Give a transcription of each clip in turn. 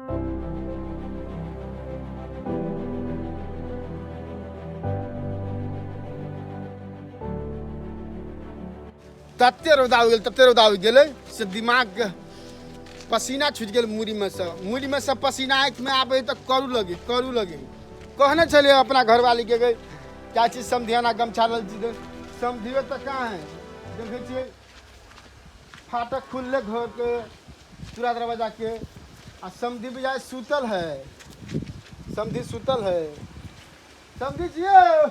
तते रौदा उगि गेल, तते रौदा उगि गेलै से दिमागके पसीना छुटि गेल मूड़ीमे सँ। मूड़ीमे सँ पसीना आँखिमे आबै तऽ करू लगे, करू लगे। कहने छलियै अपना घरवालीके, गई क्या चीज समधियाना गमछा लल छी, समधियो तऽ कहाँ है। देखै छियै फाटक खुलले घरके पूरा दरवाजाके, आ समधि बुझाइ सुतल है, समधि सुतल है। समधि छियै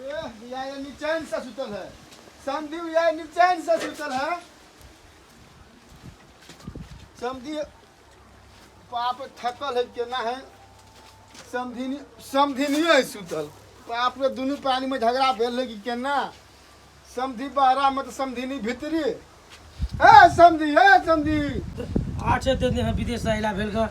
ए बुझाइ निचैन से सुतल है, समधि बुझाइ निचैन से सुतल है। समधि बाप थकल है केना है, समधिनी समधिनियो है सुतल। बाप रे दुनू प्राणी में झगड़ा भेल है कि केना, समधि बहरा में तऽ समधिनी भीतरी। हे समधि, हे समधि। 8 दिन हम विदेश से अयला भेल ग,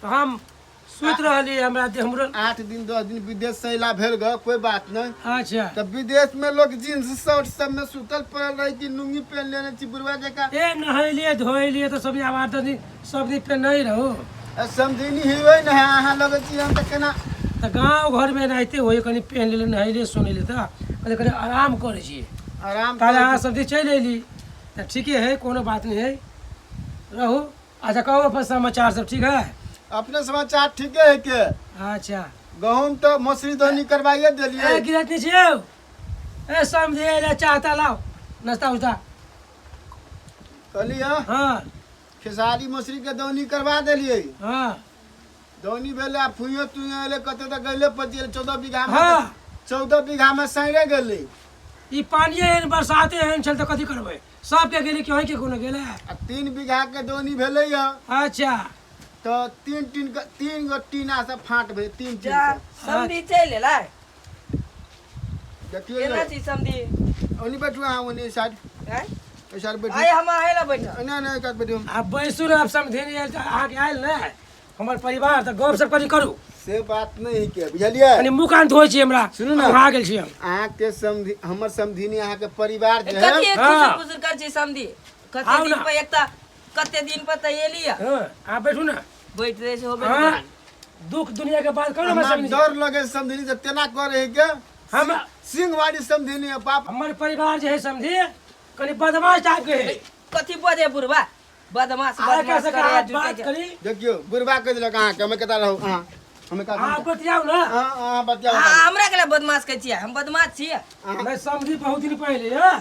तऽ हम सुति रहली, हमरा देह हमरो 8 दिन 10 दिन विदेश से अयला भेल ग, कोई बात नहीं। अच्छा। तऽ विदेश में लोग जींस शर्ट सब में सुतल पड़ल रहे कि लुंगी पहन लेने छी बुढ़वा जकाँ। ए नहेलिए धोएलिए तऽ सब आब 8 दिन सब दिन पे नहीं रहो। ए, समधिनी ही न है अहाँ लगे छी हम तऽ केना। तऽ गाँव घरमे एनाहिते होइए, कनि पहन लेली नहेलिए सुनेलिए तऽ कनि कनि आराम करै छी। आराम ताले करै अहाँ छी। सब दिन चलि अयली तऽ ठीके है, कोनो बात नहीं है, रहू। अच्छा कहू अपन समाचार सब ठीक है? अपने समाचार ठीके है के। अच्छा। गहूम तऽ मौसरी दौनी करवाइए देलियै। ए गिरत नहीं छियौ, ए समझे ले चाह ता लाओ नाश्ता उस्ता। कहलियै हाँ। खेसारी मौसरी के दौनी करवा देलियै। हाँ। दौनी भेलै आ फुइयो तुइयो एलै, कते तऽ गैले पचि गेलै 14 बीघा में। हाँ। 14 बीघा में सैरे गेलै। ई पानिये एहन बरसाते एहन छल तऽ कथी करबै, सबके गेलै कि अहींके कोनो गेलै। आ 3 बीघा के दौनी भेलै या। अच्छा। तऽ तीन टीन के 3 गो टीना से फाट भेलै, 3 टीन जा, से। समधी चलि एलै। देखियौ केना यौ। छी समधी? ओनी बैठू अहाँ, ओनी साइड। आँय? एहि साइड बैठू। आइ हम अहीं लग बैठब। नहि नहि, एहि कात बैठू। आब बैसू ने, आब समधी नहि आयल तऽ अहाँके आयल ने हमर परिवार, तऽ गप सब कनि करू। से बात नहि है के, बुझलियै? कनि मुँह कान धोइ छी हमरा। सुनू ने। आ गेल छी हम। अहाँके समधी, हमर समधिनी अहाँके परिवार जे है। कथी हाँ। खुसुर फुसुर करै छी समधी? कते आउ दिन ना। पर एकटा, कते दिन पर तऽ एली है। हाँ, अहाँ बैठू ने। बैठ रहे छै, हो बैठ हाँ, रहे। दुख दुनिया के बात करू हमरा हमरा समधी। डर लगे समधिनी से तेना करे है के। हम सिंहवाड़ी समधिनी है बाप। हमर परिवार जे है समधी कनि बदमाश टाइप के है। कथी बजे बुढ़वा? बदमाश, आर बदमाश कैसे करे अहाँ झूठे बात के। करी? देखियौ बुढ़वा कहि देलक अहाँके, हमे कतऽ रहू अहाँ? हमे कतऽ अहाँ बतियाउ ने। अहाँ, अहाँ बतियाउ। अहाँ हमरा के बदमाश कहै छियै? हम बदमाश छियै? नहि समधी बहुत दिन पहिले है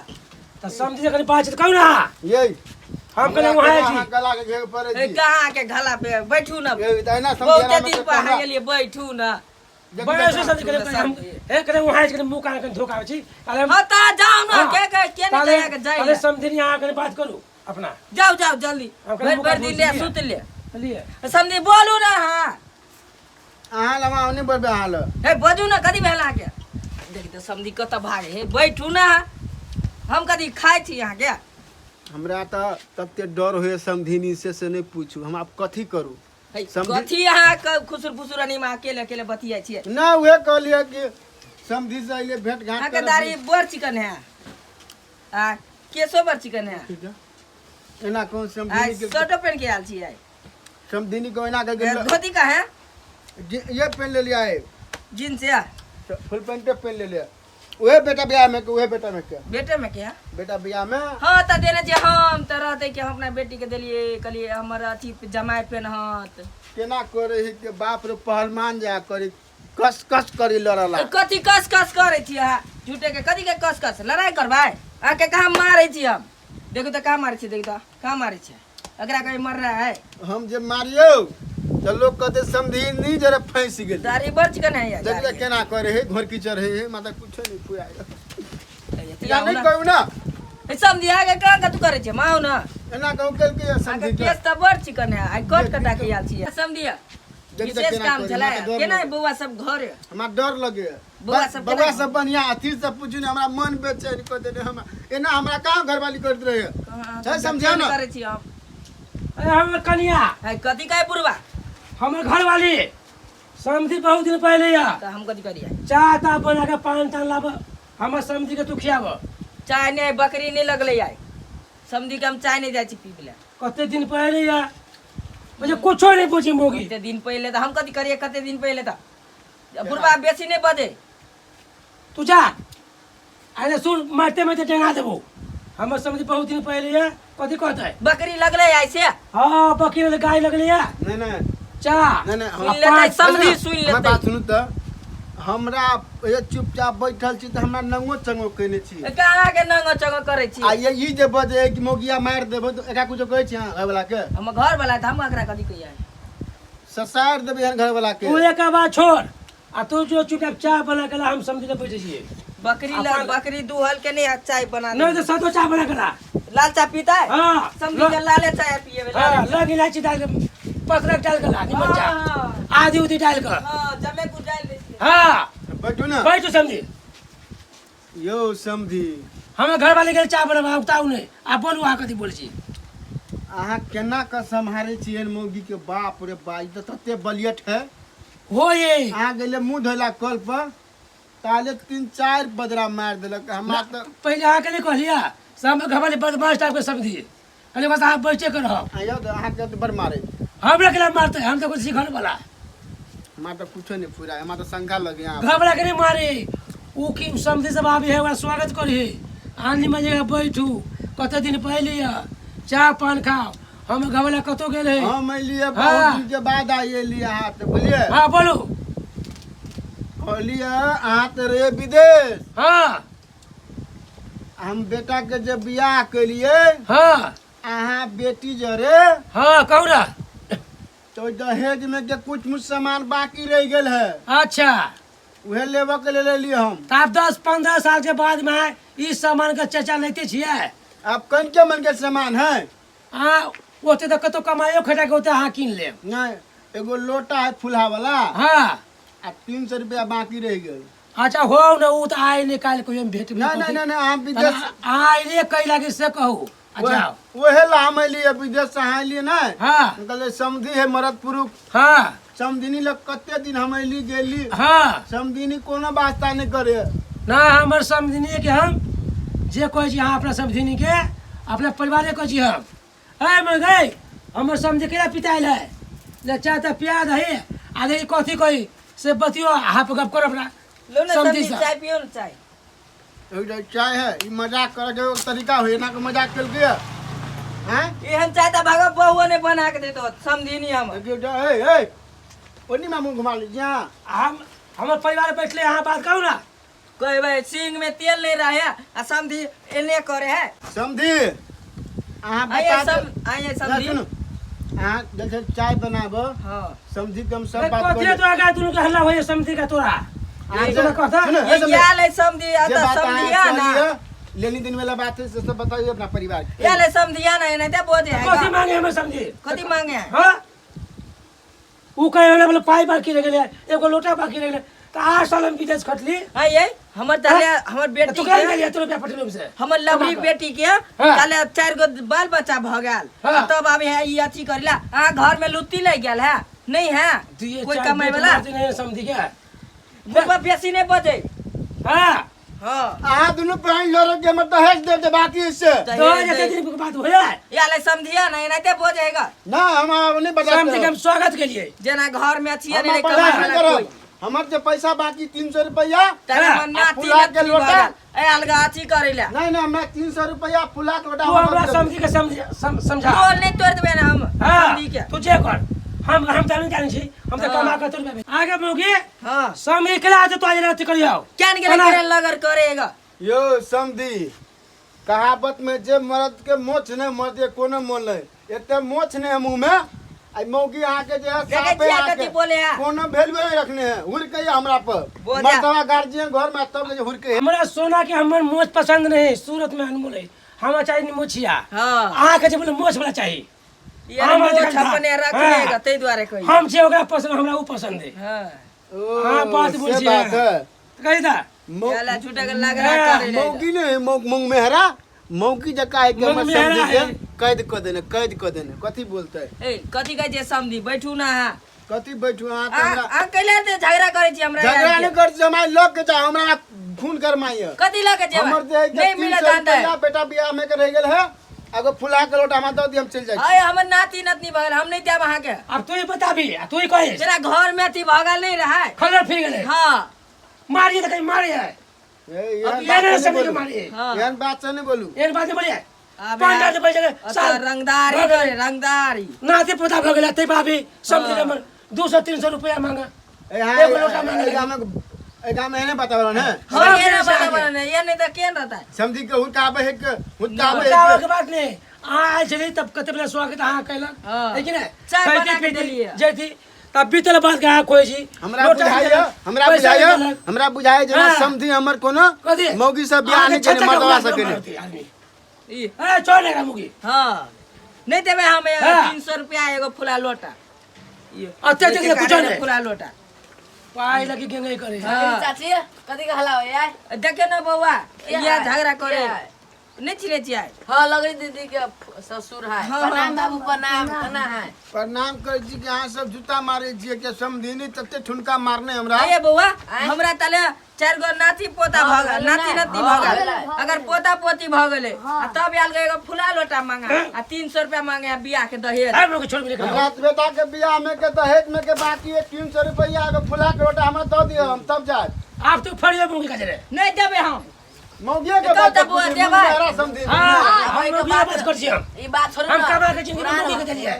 तऽ समधी से कनि बातचीत करू ने अहाँ। ये हम कनि हमरा वहाँ केना छी। अहाँ गला के घेर पड़ै ए, छी। कहाँ के गला पे बैठू ने। ये तऽ एना समझे बहुते हमरा दिन पर अहाँ गेलियै, बैठू ने। बैसू समधी कनि, हम हे कनि वहाँ छी, कनि मुँह कान कनि धोका छी। ताले हम हाँ तऽ जाउ ने, हाँ। के के के नहि ताले जाय के जाय ताले ले। समधी अहाँ कनि बात करू अपना। जाउ जाउ जल्दी, हम कनि भरि मुँह कान भरि दिन ले धो सुत ले। लिए। समधी बोलू ने अहाँ। अहाँ लग हम नहि बजबै अहाँ लग। हे बजू ने, कथी भेल अहाँके? देख तऽ समधी कतऽ भागे हे, बैठू ने अहाँ। हम कथी खाइ छी अहाँके? हमरा तऽ तते डर होइए समधिनी से, से नहि पूछू। हम आब कथी करू? हे, समधी- कथी अहाँ के खुसुर फुसुर अनी में अकेले अकेले बतियाइ छियै? ना उहे कहलियै कि समधी से अइले भेंट घाट अहाँके करब। दाढ़ी बड़ चिकन है आ केसो बड़ चिकन है। ठीक है। एना कहूँ आ समधिनी के शर्टो पहन के आयल छियै। समधिनी को एना कह ए, धोती का है? ये पहन ले लिया है। जींस है? फुल पैंट पहन ले लिया। उहे बेटा बियाह में के, उहे बेटा में के। बेटे में के? बेटा बियाह में। हाँ तऽ देने छियै हम तऽ रहतै कि हम अपना बेटी के देलियै, कहलियै हमर अथी जमाइ पेनहत। केना करे है के बाप रे पहलवान जा करे कस कस करी लड़ला। ए, कथी कस कस करै छी अहाँ झूठे के? कथी के कस कस लड़ाइ करबै? अहाँके कहाँ मारै छी हम? देखू तऽ कहाँ मारै छी, देखू तऽ कहाँ मारै छी एकरा, कहीं मर रहा है। हम जे मारियौ तऽ लोग कहते समधिनी जरा फंसि गेल। दाढ़ी बड़ चिकन है यार। देख ले केना करे है, घोर कीचड़ है, है माता कुछो नहीं फुराय। एना नहीं कहू ना। समझी आगे कहाँ कतू करे छे माउ ना। एना कहू कल के समझी के केस त बड़ चिकन है, आई कट कटा के आयल छी समझी। देखी तऽ विशेष केना काम करी, छलै हमरा तऽ डर केना लगे। बौआ सब घर हमरा डर लगे। बौआ सब बौआ केना? सब बढ़िया अथी सब पूछू ने, हमरा मन बेचैन कऽ देने। हमरा एना हमरा कहाँ घरवाली करैत रहे कहाँ है, समझियौ ने। करै छी हम। अरे हमर कनिया। है कथी कहै बुढ़वा? हमर घरवाली समधी बहुत दिन पहले या। तऽ हम कथी करियै? चाह ताह बना के पान तान लाब, हमर समधी के तू खियाब। चाय नहि, बकरी नहि लगलै आइ समधी के, हम चाय नहि जाइ छी पीबै लए। कते दिन पहले या। मुझे कुछो नहीं पूछी मोगी। कते दिन पहिले तऽ हम कथी करिए, कते दिन पहिले तऽ बुढ़बा बेसी नहि बजे। तू जा, अरे सुन, मारते मारते टेंगा देबो। हमर समझी बहुत दिन पहिले है, कथी कहते? बकरी लगले आइ से। हाँ, बकरी लगले, गाय लगले है। नहीं, नहीं। चा। नहीं, नहीं, सुन लेतै, पाँच- समझी सुन हमर लेतै। बात सुनू तऽ, हमरा ये चुपचाप बैठल छी तऽ हमरा नंगो चंगो केने छी। कहाँ के नंगो चंगो करै छी? आ ये ई जे बजे कि मोगिया मारि देबो तऽ एकरा कुछो कहै छी अहाँ घरवला के? हमर घर वाला तऽ हम एकरा कथी कहियै? ससारि देबै एहन घरवला के। तू एक बात छोड़, आ तू जो चुपचाप चाय बना के ला, हम समझी ले बैठे छियै। बकरी ला, बकरी दूहल के नहीं चाय बना नहीं तो सादो चाय बना के ला। लाल चाय पीता है? हाँ। समझी के लाले चाय पिए। हाँ, लौंग इलायची डाल के, पत्थर डाल के ला, निमन चाय। हाँ। आदि उदी डाल के। हाँ, जमे कुछ डाल दै छियै। हाँ। बैठू ना। बैठू समझी। यौ समझी। हमें घर वाले के चाय बनाबा उताऊ नहीं, आ बोलू अहाँ कथी बोल छी। अहाँ केना के सम्हारे छियै मौगी के? बाप रे बा, ई तऽ तते बलियट है। हो ये। अहाँ गेले मुँह धोला कल पर, ताले 3-4 बदरा मारि देलक हमरा तऽ। पहिले अहाँके नहीं कहलिया, सब घर वाले बदमाश टाइप के समझी, कहलिए बस अहाँ बैठे के रहब। आयौ तऽ अहाँके तऽ बड़ मारे। हमरा केना मारते, हम तऽ कुछ सीखल वाला। हमरा तऽ कुछो नहीं फुरा, हमरा तऽ शंका लगे अहाँ। घर वाला के नहीं मारे, उ की समझी सब आबी है, ओकरा स्वागत करी, आंधी में जगह बैठू, कते दिन पहले है, चाय पान खाओ। हम घर वाला कतौ गेल है। हम अलियै हाँ। बहुत दिन के बाद आइए अहाँ तऽ, बुझलियै? हाँ बोलू। कहलियै अहाँ तऽ रहियै विदेश। हाँ। हम बेटा के जे बियाह केलियै। हाँ। अहाँ बेटी जरे। हाँ कहू ना। तो दहेज में के कुछ मुछ सामान बाकी रह गेल है। अच्छा। उहे लेबऽ के लेल एलियै हम। तऽ आब 10-15 साल के बाद में ई सामान के चर्चा लेते छियै। आब कन के मन के सामान है? अहाँ ओते तऽ कतौ कमाइयो खटा के ओते अहाँ कीन लेब। नहीं, एगो लोटा है फुलहा वाला। हाँ। आ 300 रुपया बाकी रह गेल। अच्छा हो ना, उ तऽ आइ नहीं काल्हि कहियो भेट नहीं, नहीं, नहीं, नहीं, अहाँ विदेश अहाँ अयलियै कै लागी से कहू। अच्छा। ओहे ला हम अयलियै विदेश से, अहाँ अयलियै नहीं? हाँ। हम कहलियै समधी है मरद पुरुष। हाँ। समधिनी लग कते दिन हम अयली गेली। हाँ। समधिनी कोनो वास्ता नहीं करे। ना हमर समधिनी के हम जे कहै छी अहाँ अपना समधिनी के अपना परिवारे कहै छी हम। ए मगै हमर समधी केना पितायल है, ले चाय तऽ पिया दही, आ देखी कथी कही से बतियो, हाफ गप कर अपना। लो ना समधी समधी, से। चाय पियो ना चाय। एगो चाय है, ई मजाक करे के एगो तरीका होय, एना के मजाक केलकै है? हैं? एहन चाय तऽ भागव बहुओ नहि बना के देतो समधिनी हम। देखियौ, जा, ए, ए, ओनी मामू घुमा ली, जा। हमर परिवार बैठले, अहाँ बात कहू ना। कहबै सिंग में तेल नहीं रहे आ समधी एने करे है। समधी, अहाँ आइए बता सम, दे। आइए ना, समधी। सुनू, अहाँ जैसे चाय बनाबो, हाँ। समधी के हम सब ए, बात कथी कह तोरा गाय दुनू के हल्ला होइए समधी का तोरा? अहाँ तोरा कहता? सुनू, ए, ये समधी। याल है समधी, आ जे तो बात समधी अहाँ आ ना। कहलियै, लेनी दिन वाला बात है, से सब बताइए अपना परिवार के। याल है समधी आ ना, एने ते बोझे है। कथी मांगे हमें समधी? कथी मांगे है? हाँ? उ कहे वाला बोले पाई बाकी रह गेलै, एगो लोटा बाकी रह गेलै, तऽ 8 साल हम विदेश खटली। हाँ, ये हमर दादा, हमर बेटी तू केना के गेलियै तोरा रुपया पठेलहुँ से? हमर लवली कमा कऽ। बेटी के हाँ। काले 4 गो बाल बच्चा भ गेल। हाँ। तब आब है ई अथी करिला, अहाँ घर में लुत्ती लागि गेल है? नहीं है? दुइये कोई चारि कमाई बेट वाला? मारती नहीं समझी के। बुढ़बा बेसी नहीं बजै। हाँ। हाँ। अहाँ दुनू प्राणी लड़ो के हमर दहेज दे दे बाकी से। दहेज दहेज दे। एते दिन के बात होया? या ले समझिया ना, एनाहिते बोझेगा। ना, हम आब नहीं बर्दाश्त समझी के करब। हम स्वागत के लिए। जेना घर में अथी हम नहीं बर्दाश्त कमाई नहीं वाला करब। कोई। हमर जे पैसा बाकी 300 रुपया, तारा हाँ, मन ना आ फुला तीन के अथी लोटा। भऽ गेल। ए, अलगा अथी करै ला। नहीं, नहीं, हमरा 300 रुपया फुला के लोटा तू हम हमरा दे समझी के समझा। तोड़ नहीं तोड़ देबै ना हम, हाँ, समझी के। तू जे कर। हम तऽ नहीं जानै छी, हम तऽ हाँ। कमा के तोड़ देबै। आगे मौगी, हाँ। समझी के ला तो आज रात करियो। क्या नहीं करे, करे लगर करेगा। यो समझी, कहावत में जे मर्द के मोछ नहीं, मर्द के कोनो मोल नहीं। एते मोछ नहीं है मुंह में, आई मौगी अहाँ के जे है, देखै साफे छियै अहाँ के कथी बोले है। कोनो वैल्यू नहीं रखने है, हुर के हमरा पर। बोल जा। मर्दवा गार्जियन घर में तब ले हुर के। हमरा सोना के हमर मोछ पसंद नहीं, सूरत में अनमोल है। हमरा चाहिए मोछिया। हाँ। अहाँ के जे बोले मोछ वाला चाहिए। यार हम मोछ देखल अपने था। रखने हाँ। का, ताहि दुआरे कही। हम जे ओकरा पसंद, हमरा उ पसंद है। हाँ। ओ, हाँ, बात से बुझिए। बात है। कही था। याला झूठा के लग रहा हाँ, करे रे। मौगी ने मौंग मेहरा, मौगी जका है के मौंग हमर मेहरा समझी के है। कैद क देने, कैद क देने। कथी बोलते? ए, कथी कहै छै समधी, बैठू ना अहाँ। कथी बैठू अहाँ? तऽ आ, हमरा आ, कैला ते झगड़ा करै छी हमरा झगड़ा यार नहीं के? करै छी, हमरा लग के जाओ, हमरा खून गरमाइए। कथी लऽ के जेबै? हमर जे है के नहीं तीन मिलत सौ अहाँ तऽ। रुपया बेटा बियाह में के रह गेल है, एगो फुला के लोटा हमरा दऽ दिअ, हम चलि जाइ छी। अरे हमर नाती नतनी भऽ गेल, हम नहीं देब अहाँके। आब तू ही बताबी आ तू ही कहिस। तेरा घर में अथी भऽ गेल नहीं रहा। खलर फिर गेलै। हाँ। मारिए तऽ कहीं मारे है। ए, एहन अब बात एहन से नहि समझ के बोलू। मारिए। हाँ। एहन बात से नहि बोलू। एहन बात नहीं बोलिए। आब पाँच यार, हजार पैसा के ओतऽ साल रंगदारी भऽ गेलै। करे, रंगदारी। नाते पोता भऽ गेलै तै बाबी सब दिन हमर 200-300 रुपया मांगा। ए, हाँ, एगो लोटा मांगे। एहि गामक, एहि गाममे एहने वातावरण है। हाँ, सब ये ना दिन से बता आगे। नहीं, ये नहीं तो केन रहता है। समझी के हुड़काबै है के हुड़काबै है बताबऽ के के बात नहीं, अहाँ आयल छली तब कते बेला स्वागत अहाँ केलक। हाँ। है कि नहीं? चाय खैती बना के पीती, देलियै। जैती तब बीतल बात के अहाँ खोइ छी। हमरा लोटा बुझाइया, देलक, हमरा पैसा बुझाइया, देलक। हमरा बुझाइया जेना हाँ। समझी हमर कोनो कथी? मौगी सब बियाह अहाँके नहि केने छत्ता के मर्दवा उड़ा से केने। मारती आदमी। ई, अरे छोड़ एकरा मुगी। हाँ। नहीं देबै हम एगो हाँ। 300 रुपया एगो फुला लोटा। ई, अत्यधिक देखिए, कुछो नहीं। फुला लोटा। पाइ लगी गेंगे करे। हाँ। चाची कथी के हला हो यार? देखियो ना बौआ, क्या ये है? झगड़ा करे। क्या है? नहीं चिन्है छियै? हाँ, लगै दीदी के ससुर है। हाँ, प्रणाम हाँ। बाबू, प्रणाम। केना है? प्रणाम करै छी कि अहाँ सब जूता मारै छियै के समधिनी तते ठुनका मारने हमरा। अरे बौआ, आँय? हमरा तले चारि गो नाती पोता हाँ, भऽ गेल, भेलै नाती ने? नतनी हाँ, भऽ गेल। भेलै। अगर पोता पोती भऽ गेलै आ तब आयल एगो फुला लोटा मांगा आ 300 रुपया मांगे आ बियाह के दहेज। आइ मुगी छोड़ मिले। हमरा बेटा के बियाह में के दहेज में के बाकी है 300 रुपया, एगो फुला के लोटा हमरा दऽ दिअ, हम तब जायब। आब तू फरियो मुगी कजरे। नहीं देबै हम। मौगिए के तऽ बात तऽ बुआ पूछी, देबै। मुँह समझी। हाँ, हम ओहि के मुगी बात- बात कर छी हम। ई बात छोड़ू हम ना। कमा के जिंदगी में पुरान मुगी के देलियै।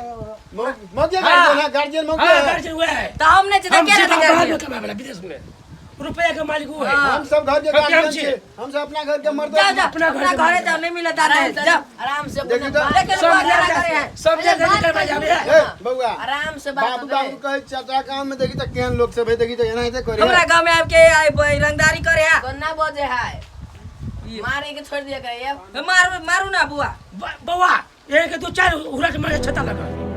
मौगिए हाँ। गार्जियन है, गार्जियन मौगिए हाँ, है। गार्जियन वह है। तऽ हम नहीं छी तऽ हम के सीधा रहतै बाहर में गार्जियन? कमाए वाला विदेश में रुपया के मालिक वो है। हाँ। हम सब घर के हम गार्जियन छी। छी, हम सब अपना घर के मर्द। जाओ जाओ, अपना घर अपना के घरे मालिक। जाओ, नहीं मिलत आराम दहेज, से, जाओ। आराम से देखी अपना तऽ- बात- देखियौ सब बौआ, जा- झगड़ा करे है। सब जगह निकल जाबे है। ए बौआ, आराम से बात बाबू होतै। बाबू कहै चाचा गाँव में देखी तऽ केहन लोग सब है, देखी तऽ एनाहिते करे। हमरा गाँव में आबि के आइ रंगदारी करे है। कोना बजे है? मारे के छोड़ दिया करे अब। मारू मारू ना बुआ। बौआ एक दू चार उड़ा के मारे छता लगा।